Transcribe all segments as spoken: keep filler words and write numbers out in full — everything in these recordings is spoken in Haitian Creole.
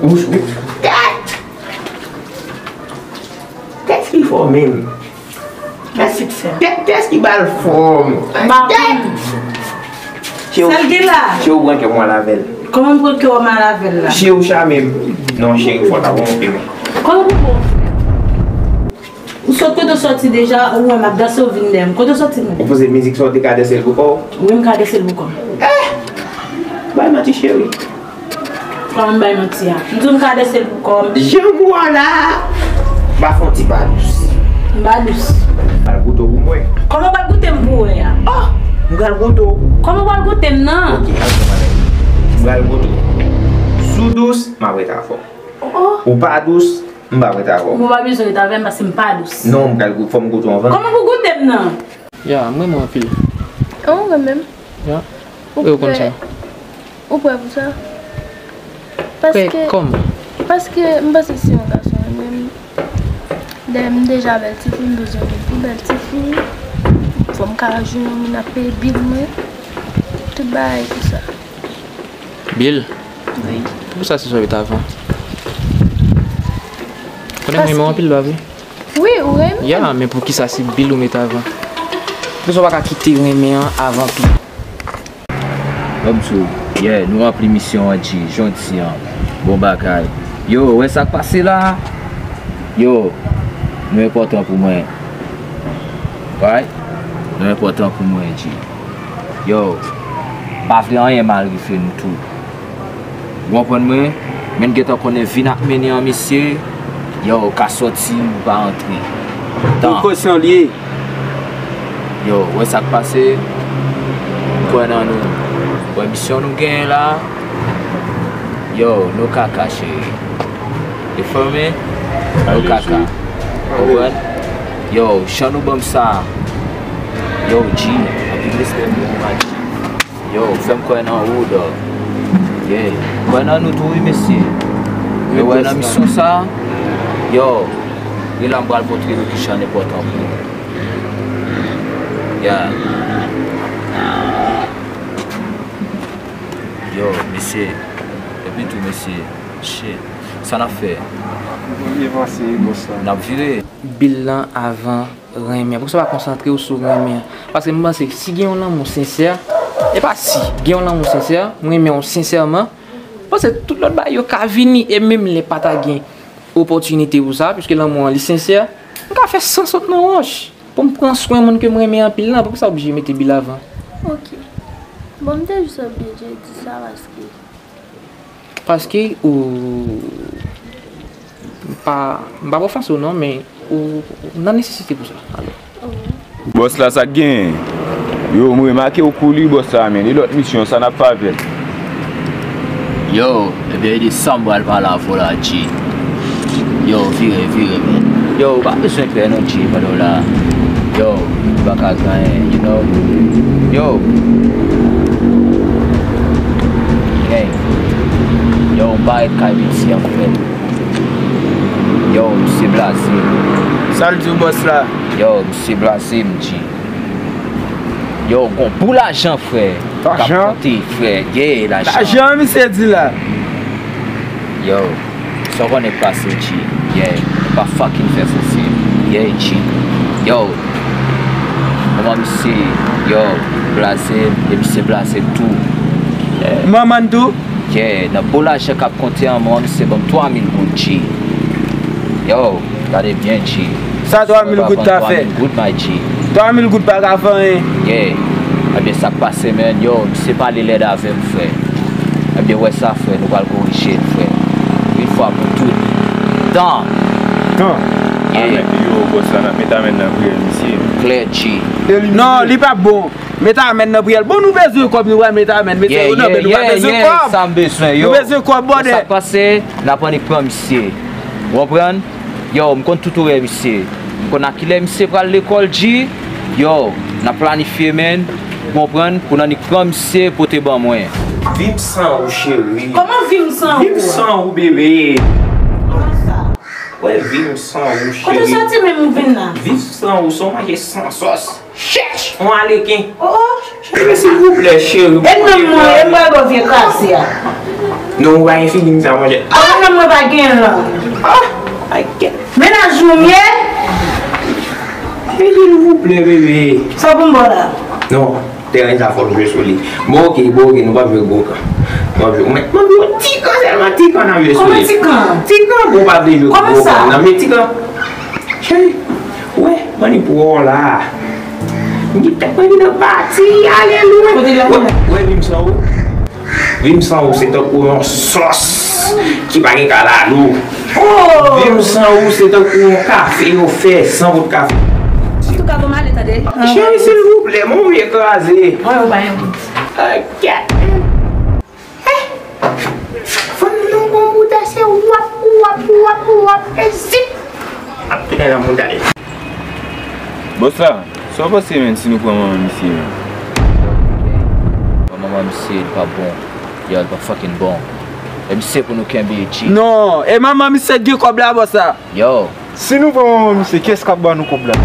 Ou, ou, gad! Tèks ki fò menm. Tèks, tèks ki ba l fòm. Gad! Sèl gen la. Che ou pran kè w mal avè l. Kòman m pran kè w mal avè l la? Che ou chame m. Non, cheri, fò ta wonpe men. Kòman pou bon? Ou sot kote w soti deja, ou wè m ap danse, ou vin dèyè m. Kote w soti menm? Ou panse mizik sa w te ka danse l pou kò w? Wi, m ka danse l pou kò m. Eh! Bay manti, cheri. Kòman m bay manti a? M di w m ka danse l pou kò m. Jan m wè w la, m pa fè w ti pa dous. M pa dous. M pral goute w pou m wè. Kòman w pral goute m pou w wè a? Oh! M pral goute w. Kòman w pral goute m nan? Ok, al fè bagay. M pral goute w. Si w dous, m ap rete avè w. Oh! Ou pa dous, m pa rete avè w. Ou pa bezwen rete avè m paske m pa dous. Non, m pral gou-, fò m goute w anvan. Kòman pou goute m nan? Ya, m renmen w anpil. An, ou renmen m? Ya. Ou konn sa? Ou prè pou sa? Prè kòman? Paske m panse si yon gason renmen m, dèyè m deja bèl tifi, m bezwen vin pi bèl tifi. Fò m ka jwenn yon moun ap peye bil mwen. Tout bagay pou sa. Bil? Wi. Poukisa se sa w met avan? Konnen m renmen w anpil, pa vre? Wi, ou renmen. Ya, men poukisa se bil ou met avan? Poukisa w pa ka kite renmen an avan tou? Ban m di w, yeah, nou ranpli misyon an, G, jodi an. Bon bagay. Yo, wè sa k pase la? Yo, nou enpòtan pou mwen. Right? Nou enpòtan pou mwen, G. Yo, m pa vle anyen mal rive nou tou. Ou konprann mwen? Men n gentan konnen vi n ap mennen an, mesye. Yo, ou ka soti, ou pa antre. Tan. Ou kwè se yon lye? Yo, wè sa k pase? M kwè nan nou. Wè misyon nou genyen la? Yo, nou kaka, cheri. Ou fè men? Nou kaka. Konprann? Yo, jan nou ban m sa. Yo, G, anpil respè pou ou, man, G. Yo, fè m kwè nan ou, dog. Yeah. Kwè nan nou tou, wi, mesye. Yo, wè nan misyon sa. Yo, e la m pral montre nou kijan n enpòtan pou nou. Yeah. Yo, mesye. Epi tou, mesye. Shit. Sa n ap fè? Premye pase, bòs la. N ap vire. Bil lan avan renmen. Poukisa w pa konsantre w sou renmen an? Paske m panse si gen yon lanmou sensè, e pa si, gen yon lanmou sensè, m renmen w sensèman, m panse tout lòt bagay yo ka vini e menm lè pa ta gen opòtinite pou sa, piske lanmou an li sensè, m ka fè san sot nan wòch pou m pran swen moun ke m renmen anpil lan. Poukisa w oblije mete bil avan? Ok. Bon, m te jis oblije di sa paske Paske ou pa, m pa p ofanse w non, men ou, ou nan nesesite pou sa. Alò. Bòs la, sa k genyen? Yo, m remake w kou li, bòs la, men e lòt misyon, sa n ap fè avè l? Yo, ebyen, e de sa m pral pale avè w la, G. Yo, vire, vire, men. Yo, ou pa bezwen pè non, G, pandan w la. Yo, ou pa ka gen anyen, you know. Yo. Hey. Yo, m pa ret kay piti an, frè. Yo, misye blaze m. Sa l di w, bòs la? Yo, misye blaze m, G. Yo, gon pou lajan, frè. K ap konte, frè. Yeah, lajan. Lajan, misye di la. Yo, sa w konnen k pase, G. Yeah, pa fucking fè sou fi. Yeah, G. Yo, manman misye, yo, blaze m, e misye blaze m tou. Yeah. Manman l tou? Yeah, nan pou lajan k ap konte an, manman misye ban m twa mil goud, G. Yo, gade byen, G. Sa twa mil goud ta fè? Twa mil goud, my G. Twa mil goud pa ka fè anyen. Yeah. Ebyen, sa k pase, man? Yo, misye pale lèd avè m, frè. Ebyen, wè sa, frè, nou pral korije l, frè. Yon fwa pou tout. Tan! Tan! Yeah. Amèn. Yo, bòs la, n ap met amèn nan priyè misye. Klè, G. Non, li p ap bon. Met amèn nan priyè l. Bon, nou bezwen kòb, nou pral met amèn. Mesye, yo nan, men nou pa bezwen kòb. Sa m bezwen, yo. Nou bezwen kòb, bòdè. Sa k pase, n ap annik pran misye. Ou konprann? Yo, m konn tout orè misye. M konn a kilè misye pral lekòl, G. Yo, n ap planifye, man. Ou konprann? Pou n annik pran misye, pote ban mwen. Vi m san ou, cheri. Kòman vi m san ou? Vi m san ou, bebe. Kòman sa? Wè, vi m san ou, cheri. Kote w soti menm ou vin la? Vi m san ou, se yon manje san sòs. Chèch! On aleken. Oh, oh. Bebe, silvouplè, cheri. E non, mwen, e mwen, bon, vye krasi a. Non, ou pa gen figi sa, monchè. Ah, non, mwen pa gen lan. Ah, I can't. Mennaj ou m ye? Silvouplè, bebe. Sa pou m ba w la? Non, teren sa fò nou jwe sou li. Bon, oke, bon, oke, nou p ap jwe gwo kan. Nou p ap jwe, mwen, mwen jwe ti kan sèlman, ti kan n ap jwe sou li. Kòman ti kan? Ti kan, bon, w pa vle jwe gwo kan nan, men ti kan. Cheri, wè, mwen ni pou w la. M gen tèt mwen ki nan pati, alelouya. Kote l la? Wè, wè, vim san ou. Vim san ou se tankou yon sòs ki pa gen kalalou. Oh! Vim san ou se tankou yon kafe yo fè san pot kafe. Antouka, bon, m ale, tande. Cheri, silvouplè, mwen vye kraze. Mwen, ou pa yon bout. Ok. Eh! Fann nou gon bout, se wap, wap, wap, wap, e zip. Ap tounen nan mouda li. Bòs la, sa w panse, menn, si nou pran manman misye, menn? Bon, manman misye, li pa bon. Yo, li pa fucking bon. E misye pou nou kenbe, G. Non, e manman misye gen kòb la, bòs la. Yo. Si nou pran manman misye, kiyès k ap ba nou kòb la?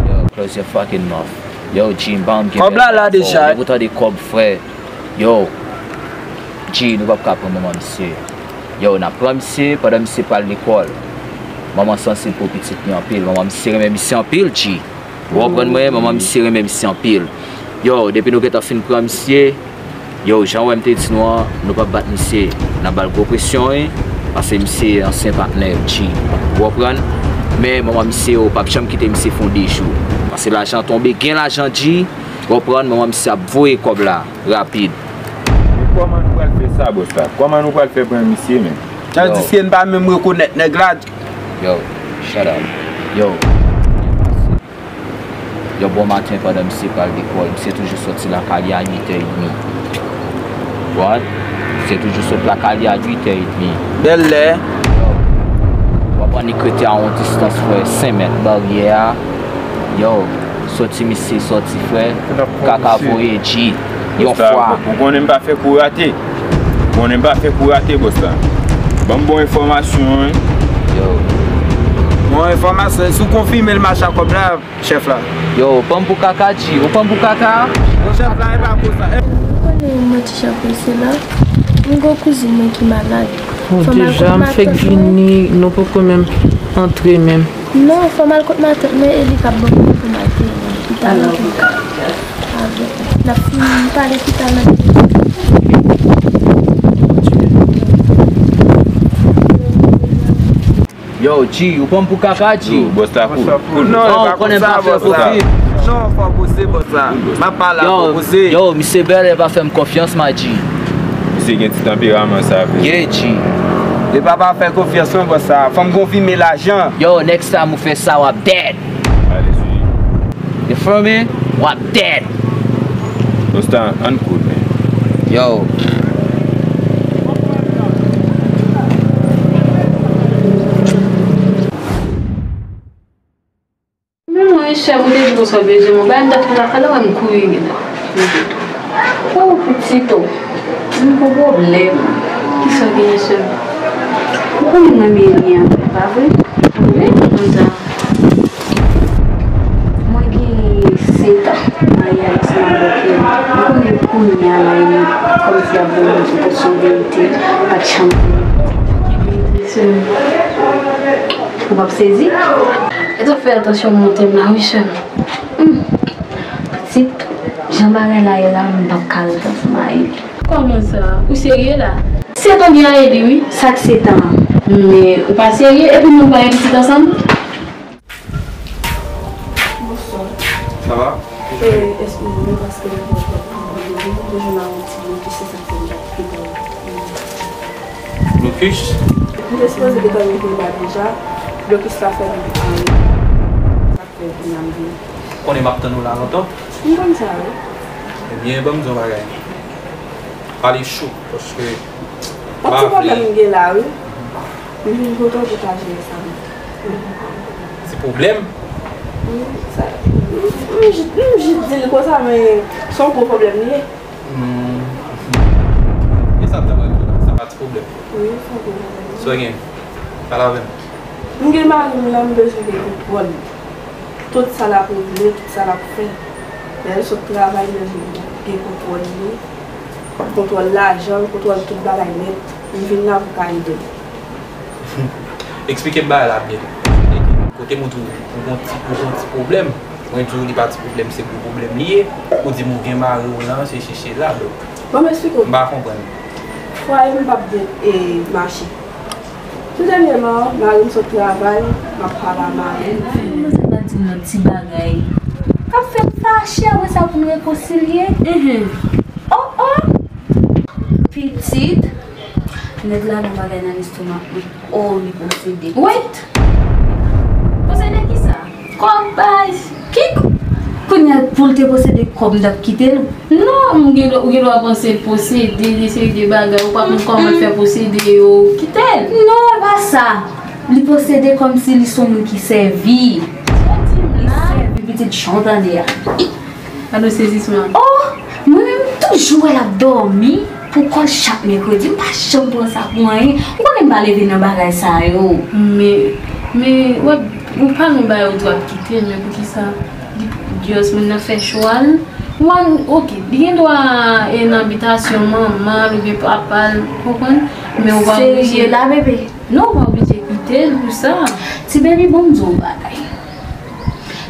Yo, close your fucking mouth. Yo, G, m pa janm gen kòb la la deja. Depi w tande kòb, frè. Yo, G, nou p ap ka pran manman misye. Yo, n ap pran misye pandan misye pral lekòl. Manman sansib pou pitit li anpil. Manman misye renmen misye anpil, G. Ou konprann mwen? Manman misye renmen misye anpil. Yo, depi nou gentan fin pran misye, yo, jan w wè m te di nou an, nou p ap bat misye. N ap ba l gwo presyon, wi. Paske misye ansyen patnè, G. Ou konprann? Men manman misye, yo, p ap janm kite misye fè yon de jou. Paske lajan tonbe, gen lajan, G. Konprann, manman misye ap voye kòb la rapid. Men kòman nou pral fè sa, bòs la? Kòman nou pral fè pran misye, menn? Tandiske n pa menm rekonèt nèg la. Yo, shut up. Yo. Yo, bon maten pandan misye pral lekòl, misye toujou soti lakay li a uitè edmi. What? Misye toujou soti lakay li a uitè edmi. Bèl lè. Yo. W ap annik rete a yon distans, frè, senk mèt baryè a. Yo. Soti misye soti, frè. Kaka voye, G. Yon fwa. Ou konnen m pa fè kou rate. Ou konnen m pa fè kou rate, bòs la. Ban m bon enfòmasyon, wi. Yo. Bon enfòmasyon, si w konfime l mache ak kòb la, chèf la. Yo, ou pran m pou kaka, G. Ou pran m pou kaka? Bon, chèf la, e pa konsa. Ou konnen mwen ti jan prese la. M gon kouzin mwen ki malad. Bon, deja, m fèk vini, nou poko menm antre menm. Non, fò m al kot matant mwen, e li k ap ban m kòb pou m al peye. Li pa nan kay. Avèk. N ap fin pale pita nan. Yo, G, ou pran m pou kaka, G? Yo, bòs la cool. Cool. Non, ou konnen m pa fè kofi. Non, fò poze, bòs la. M ap pale a fò poze. Yo, misye bèlè pa fè m konfyans, my G. Misye gen ti tanperaman sa vre. Yeah, G. Li pa pa fè konfyans non, bòs la. Fò m konfime lajan. Yo, next time ou fè sa, w ap dead. Ale sou li. You feel me? W ap dead. Bòs la, ann cool, man. Yo. Men mwen, chèf, ou te di konsa w bezwen mwen, bagay m t ap fè lakay la, wè m kouri vin la. Oh, pitit, oh. M gon pwoblèm. Kisa w genyen, sè m? Ou konnen mwen renmen Eli anpil, pa vre? Wi, m konn sa. Mwen gen sèt an maryaj ansanm avèk Eli. Ou konnen kounye a la, Eli kòmsi ap voye m pou kòb sou verite, pa t janm voye m. Sè m. Ou p ap sezi? E t ap fè atansyon monte m la, wi, sè m. Hmm. Pitit, jan bagay la ye la, m p ap ka ret ansanm a Eli. Kòman sa? Ou serye la? Sèt an gen a Eli, wi. Sa k sèt an? Men ou pa serye, epi nou pa gen pitit ansanm? Bonswa. Sa va? E, eskize m, paske mwen pran tan pou mwen deja nan yon ti blokis, se sa k fè m t ap kite w. Blokis? M te sipoze gentan rive la deja. Blokis la fè m, sa k fè kounye a m vini. Konnen m ap tann ou la lontan. M konn sa, wi. Ebyen, ban m di w yon bagay. Pale cho, paske m pa vle. Yon ti pwoblèm m gen la, wi. M vin kote w pou ta jere sa pou mwen. Ti pwoblèm? Wi, sa, m, m jis, m jis di l konsa, men se yon gwo pwoblèm li ye. Hmm. E sa m ta pral di w la, sa pa ti pwoblèm. Wi, se yon gwo pwoblèm. Sa w gen? Pale avè m. M gen mari m la, m bezwen gen kontwòl li. Tout sa l ap regle, tout sa l ap fè. Lè l sot travay, m bezwen gen kontwòl li. kontwòl lajan l, kontwòl tout bagay nèt. M vin la pou ka ede l. Eksplike m bagay la byen. Kote m ou di w, ou gon ti, ou gon ti pwoblèm. Mwen di w li pa ti pwoblèm, se gwo pwoblèm li ye. Ou di m ou gen mari w lan, se si, se la, donk. Bon, m eksplike w. M pa konprann. Fwaye m p ap byen, e, mache. Tou dènyèman, mari m sot travay, m ap pale a mari m. Manzè pa di m nan ti bagay. K ap fè m fache, apre sa pou n rekonsilye. Enhen. Oh, oh! Pitit, nèg la gen bagay nan lestomak mwen. Oh, li posede pitit. Posede kisa? Kòb, ki, kounye a pou l te posede kòb, m t ap kite l? Non, m gen, ou gen dwa panse l posede de seri de bagay, ou pa konn kòman l fè posede yo, kite l. Non, e pa sa. Li posede kòmsi li se yon moun ki sèvi. Li sèvi pitit jan w tande a. Gade yon sezisman. Oh, mwen menm, m toujou wè l ap dòmi pou kòl chak mèkredi. M pa janm pran sa pou anyen. Ou konnen m pa leve nan bagay sa yo. Men, men, w ap, ou pa gen bagay ou dwe ap kite l, men poukisa? Li, Dios, moun nan fè chwa l. Wan, oke, li gen dwa, e, nan abitasyon manman l oubyen papa l, konprann? Men ou pa oblije. Serye la, bebe? Non, ou pa oblije kite l pou sa. Ti bebe, bon, m di w yon bagay.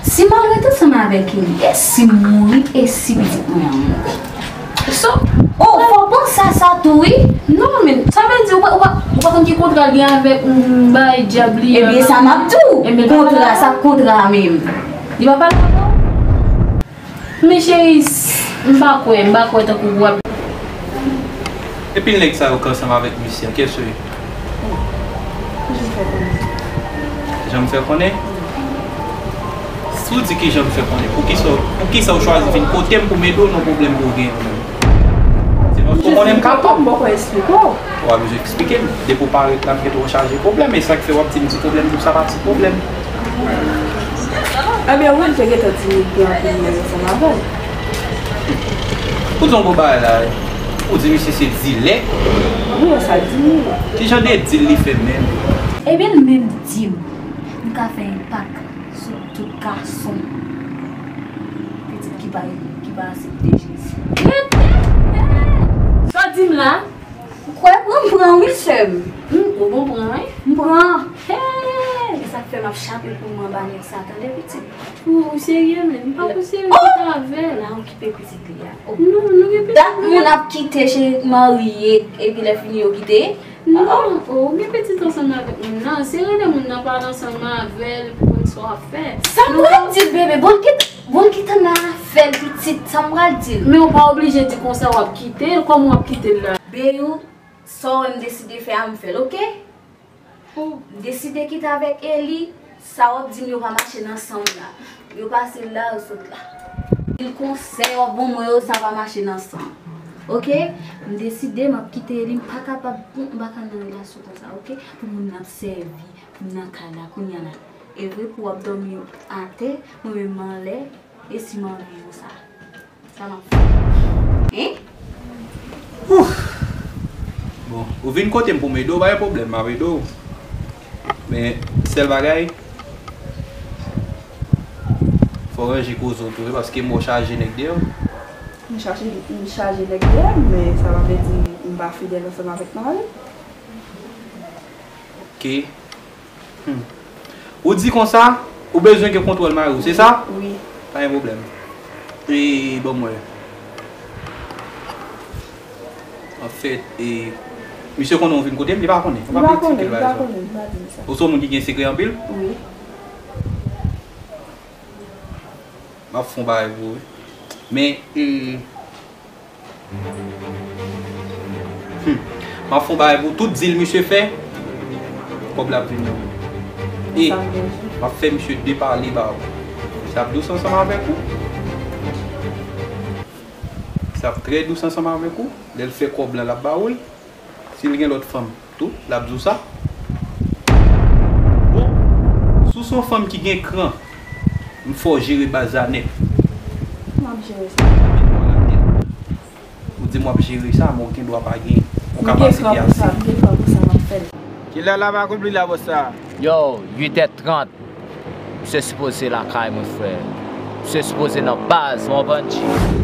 Si m al ret ansanm avèk Eli, e si m mouri, e si pitit mwen an mouri? So, oh, fò w panse a sa tou, wi. Non, men, sa vle di, ou pa, ou pa, ou pa konn ki kontra l gen avèk, mm, bay dyab li a? Ebyen, sa m ap di w. Ebyen, kontra, sa kontra a menm. Li pa pale avè w? Men cheri, s-, m pa kwè, m pa kwè tankou w ap. Epi nèg sa yo k ansanm avèk misye a, kiyès yo ye? Kijan m fè konnen? Kijan m fè konnen? Si w di kijan m fè konnen, poukisa, poukisa w chwazi vin kote m pou m ede w nan pwoblèm ke w genyen ou menm? Se paske w konnen m kapab. M poko eksplike w. W pa bezwen eksplike m. Depi w parèt la, m gentan w chaje pwoblèm. E sa k fè w ap di m ti pwoblèm, tout sa pa ti pwoblèm. Ebyen, wi, m te gentan di m gen anpil nèg ansanm avè l. Ou di yon gwo bagay la, wi. Ou di misye se dilè. Wi, sa di m. Ki jan de dil li fè menm? Ebyen, l menm di m, m ka fè enpak sou tout gason pitit ki pa, ki pa aksepte Jezi. Rete! Sa w di m la? Ou kwè pran, m pran wi, sè m. Hmm, ou bon pran, wi. M pran. Hey! Se sa k fè m ap chape pou m anba nèg sa, tande, pitit. Ou, ou serye, men? M pa pou serye avè l. La okipe pitit li a. Oh. Non, nou gen pitit. Dat moun ap kite cheri marye, epi lè fini yo kite. Non, oh, ou gen pitit ansanm avèk moun nan. Se rele moun nan pale ansanm avè l pou konn sa w ap fè. Sa m pral di l, bebe? Bon, l kit, bon, l kite nan afè l, pitit. Sa m pral di l? Men ou pa oblije di konsa w ap kite l. Kòman w ap kite l la? Beyou, sa w wè m deside fè a, m fè l, oke? Oh. M deside kite avèk Eli. Sa w ap di m yo pa mache nan san m la. Yo pase la, yo sot la. Pil konsèy w ap ban mwen yo, sa pa mache nan san m. Oke? M deside m ap kite Eli, m pa kapab, m pa ka nan relasyon konsa, oke? Pou moun nan ap sèvi, moun nan kay la, kounye a la. E vre pou w ap dòmi atè, mwen menm m anlè, e si m anlè konsa? Sa m ap fè? Hein? Ouf! Bon, ou vin kote m pou m ede w, pa gen pwoblèm, m ap ede w. Men, sèl bagay, fò w ranje koze w tou, wi, paske m wè w chaje nèg dèyè w. M chaje, m chaje nèg dèyè m, men sa pa vle di m pa fidèl ansanm avèk mari m. Oke. Hmm. Ou di konsa, ou bezwen gen kontwòl mari w, se sa? Wi. Pa gen pwoblèm. E, ban m wè. Anfèt, e, misye konnen w vin kote m, li pa konnen. Ou pa konnen, li pa konnen, li pa di m sa. Ou se yon moun ki gen sekrè anpil? Wi. M ap fè yon bagay pou ou, wi. Men, e, Hmm. M ap fè yon bagay pou tout dil misye fè, kòb la ap vin nan men w. E m ap fè misye de pale ba ou. Misye ap dous ansanm avèk ou. Misye ap trè dous ansanm avèk ou. Lè l fè kòb la, l ap ba ou l. Si l gen lòt fanm tou, l ap di w sa. Bon, si w se yon fanm ki gen kran, m fè w jere baz la nèt. M ap jere sa. Ou di m w ap jere sa, men w gen dwa pa gen yon kapasite ase. M gen kran pou sa, m gen kran pou sa, m ap fè l. Kilè l ap akonpli la, bòs sa? Yo, uit è trant. Misye sipoze lakay mwen, frè. Misye sipoze nan baz, w konprann, G?